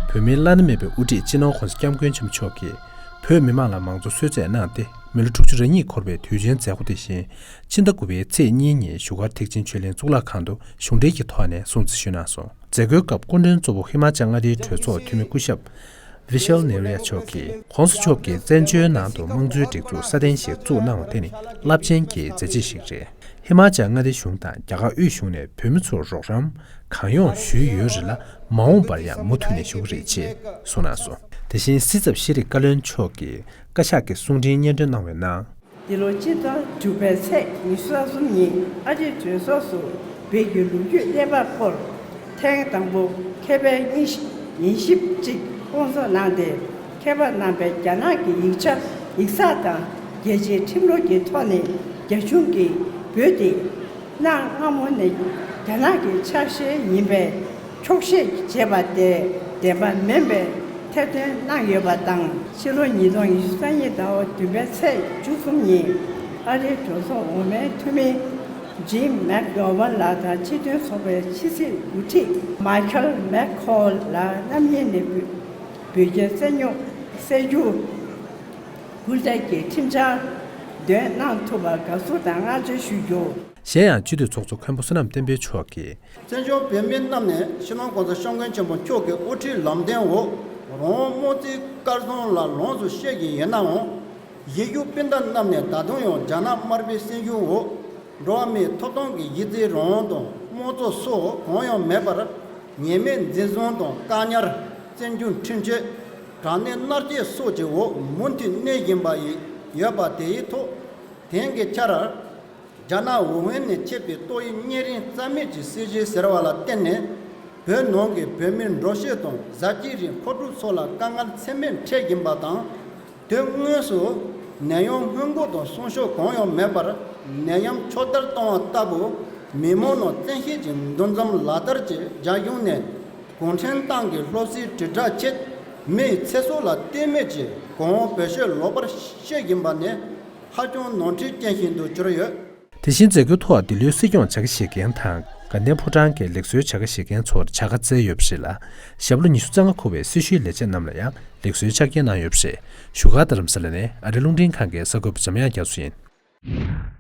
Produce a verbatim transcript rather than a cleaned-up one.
བོད་མིའི་བླ་ན་མེད་པའི་དབུ་ཁྲིད་སྤྱི་ནོར་༸གོང་ས་༸སྐྱབས་མགོན་ཆེན་པོ་མཆོག་གིས་བོད་མི་མང་ལ་མང་གཙོ་གསོལ་སྩལ་གནང་སྟེ། མི་ལོ་དྲུག་ཅུ་རེ་གཉིས་འཁོར་བའི་དུས་ཆེན་མཛད་སྒོ་དེ་བཞིན་ཕྱི་ཟླ་དགུ་པའི་ཚེས་གཉིས་ཉིན་བཞུགས་སྒར་ཐེག་ཆེན་ཆོས་གླིང་གཙུག་ལག་ཁང་དུ་གཞུང་འབྲེལ་གྱི་ཐོག་ནས་སྲུང་བརྩི་ཞུས་གནང་སོང་། མཛད་སྒོའི་སྐབས་སྐུ་མགྲོན་གཙོ་བོ་ཧི་མ་ཅལ་མངའ་སྡེའི་གྲོས་ཚོགས་འཐུས་མི་སྐུ་ཞབས་བི་ཤལ་ནེ་རི་ཡ་མཆོག་གིས། ༸གོང་ས་མཆོག་གིས་བཙན་བྱོལ་ནང་དུ་དམངས་གཙོའི་སྒྲིག་འཛུགས་སྲ་བརྟན་ཞིག་བཙུགས་གནང་བ་དེ་ནི་རླབས་ཆེན་གྱི་མཛད་རྗེས་ཤིག་རེད། ཧི་མ་ཅལ་མངའ་སྡེ་གཞུང་དང་རྒྱ་གར་དབུས་གཞུང་ནས་བོད་མི་ཚོར་རོགས་རམ་གང་ཡོང་ཞུས་ཡོད་རེད་ལ། མ་འོངས་པར་ཡང་མུ་མཐུད་ནས་ཞུ་གི་རེད་ཅེས་གསུངས་གནང་སོང་། དེ་བཞིན་སྲིད་ཚབ་ཤེས་རིག་བཀའ་བློན་མཆོག་གིས་བཀའ་ཤག་གི་གསུང་འཕྲིན་སྙན་སྒྲོན་གནང་བའི་ནང་། འདི་ལོ་སྤྱི་ཟླ་དྲུག་པའི་ཚེས་ཉི་ཤུ་རྩ་གསུམ་ཉིན་ཨ་རིའི་གྲོས་ཚོགས་སུ་བོད་ཀྱི་ལོ་རྒྱུས་གནས་བབ་སྐོར་ཐེངས་དང་པོ་མཁས་པའི་ཉན་ཞིབ་ཉན་ཞིབ་ཅིག་སྐོང་ཚོགས་གནང་སྟེ། མཁས་པ་རྣམ་པས་རྒྱ་ནག་གི་ཡིག་ཆ་ཡིག་ཚགས་དང་རྒྱལ་སྤྱིའི་ཁྲིམས་ལུགས་ཀྱི་ཐོག་ནས་རྒྱ་གཞུང་གིས་བོད་དེ་གནའ་སྔ་མོ་ནས་རྒྱ་ནག་གི་ཆ་ཤས་ཡིན་པའི་འཁྱོག་བཤད་བྱས་པ་དེ་བདེན་པ་མིན་པའི་ཐེར་འདོན་གནང་ཡོད་པ་དང་། ཕྱི་ལོ་ཉིས་སྟོང་ཉི་ཤུ་རྩ་གཉིས་ཟླ་བ་བདུན་པའི་ཚེས་བཅུ་གསུམ་ཉིན་ཨ་རིའི་གྲོས་ཚོགས་འོག་མའི་འཐུས་མི་ཇིམ་མེག་གྷོ་ཝན་ལགས་དང་སྤྱི་མཐུན་ཚོགས་པའི་ཕྱི་སྲིད་འགོ་ཁྲིད་མའི་ཁལ་མེག་ཁོལ་ལགས་རྣམ་གཉིས་ནས་བོད་བོད་རྒྱའི་རྩོད་རྙོག་སེལ་རྒྱུ་སྐུལ་འདེད་ཀྱི་ཁྲིམས་འཆར་འདོན་གནང་ཐུབ་པར་དགའ་བསུ་དང་བསྔགས་བརྗོད་ཞུ་རྒྱུ། གཞན་ཡང་སྤྱི་འཐུས་ཚོགས་གཙོ་མཁན་པོ་བསོད་ནམས་བསྟན་འཕེལ་མཆོག་གིས། བཙན་བྱོལ་བོད་མི་རྣམས་ནས་སྤྱི་ནོར་༸གོང་ས་༸སྐྱབས་མགོན་ཆེན་པོ་མཆོག་གི་དབུ་ཁྲིད་ལམ་སྟོན་འོག་རང་དབང་དམངས་གཙོའི་སྐལ་བཟང་ལ་ལོངས་སུ་སྤྱོད་ཀྱི་ཡོད་ནའང་། གཞིས་བཞུགས་སྤུན་ཟླ་རྣམས་ནས་ད་དུང་ཡང་རྒྱ་ནག་དམར་པོའི་སྲིད་གཞུང་འོག་འགྲོ་བ་མིའི་ཐོབ་ཐང་གི་གཞི་རྩའི་རང་དབང་དང་དམངས་གཙོ་སོགས་གང་ཡང་མེད་པར། ཉེས་མེད་འཛིན་བཟུང་དང་བཀག་ཉར། བཙན་སྐྱོང་ཁྲིམས་གཅོད། དྲག་གནོན་མནར་གཅོད་སོགས་ཀྱི་འོག་མུ་མཐུད་གནས་བཞིན་པ་ཡི་ཡོད་པ་དེའི་ཐོག་དེང་གི་ཆར། རྒྱ་ནག་ཝུ་ཧན་ནས་མཆེད་པའི་ཏོག་དབྱིབས་གཉན་རིམས་རྩ་མེད་ཀྱི་སྲིད་ཇུས་ཟེར་བ་ལ་བརྟེན་ནས། བོད་ནང་གི་བོད་མིའི་འགྲོ་སྐྱོད་དང་བཟའ་སྐྱིད་རིགས་མཁོ་སྒྲུབ་སོགས་ལ་དཀའ་ངལ་ཚད་མེད་འཕྲད་བཞིན་པ་དང་། དུས་དངོས་སུ་ནད་ཡམས་སྔོན་འགོག་དང་སྲུང་སྐྱོབ་གང་ཡང་མེད་པར། ནད་ཡམས་ཕྱོགས་བསྡུར་བཏང་བ་ལྟ་བུ་མི་མང་ནང་བཙན་ཤེད་ཀྱིས་འདུ་འཛོམས་ལག་བསྟར་གྱིས་རྒྱ་གཞུང་ནས་གུང་ཁྲན་ཏང་གི་སློབ་གསོའི་དྲིལ་བསྒྲགས་ཆེད་མིའི་ཚེ་སྲོག་ལ་ལྟོས་མེད་ཀྱིས་གོང་འོག་བོད་ཆོལ་ལོག་པར་བཤད་བཞིན་པ་ནི་ཧ་ཅང་ནོར་འཁྲུལ་ཅན་ཞིག་ཏུ་གྱུར་ཡོད། དེ་བཞིན་མཛད་སྒོའི་ཐོག་འདི་ལོའི་སྲིད་སྐྱོང་བྱ་དགའ་བཞེས་མཁན་དང་དགའ་ལྡན་ཕོ་བྲང་གི་ལེགས་གསོལ་བྱ་དགའ་བཞེས་མཁན་ཚོར་བྱ་དགའ་བསྩལ་ཡོད་པ་རེད་ལ། ཞབས་ལོ་ཉི་ཤུ་རྩ་ལྔ་འཁོར་བའི་སྲི་ཞུའི་ལས་བྱེད་རྣམས་ལ་ཡང་ལེགས་གསོལ་ཕྱག་འཁྱེར་གནང་ཡོད་པ་རེད། བཞུགས་སྒར་རྡ་རམ་ས་ལ་ནས་ཨ་རི་རླུང་འཕྲིན་ཁང་གི་གསར་འགོད་པ་འཇམ་དབྱངས་རྒྱ་མཚོ་ཡིན།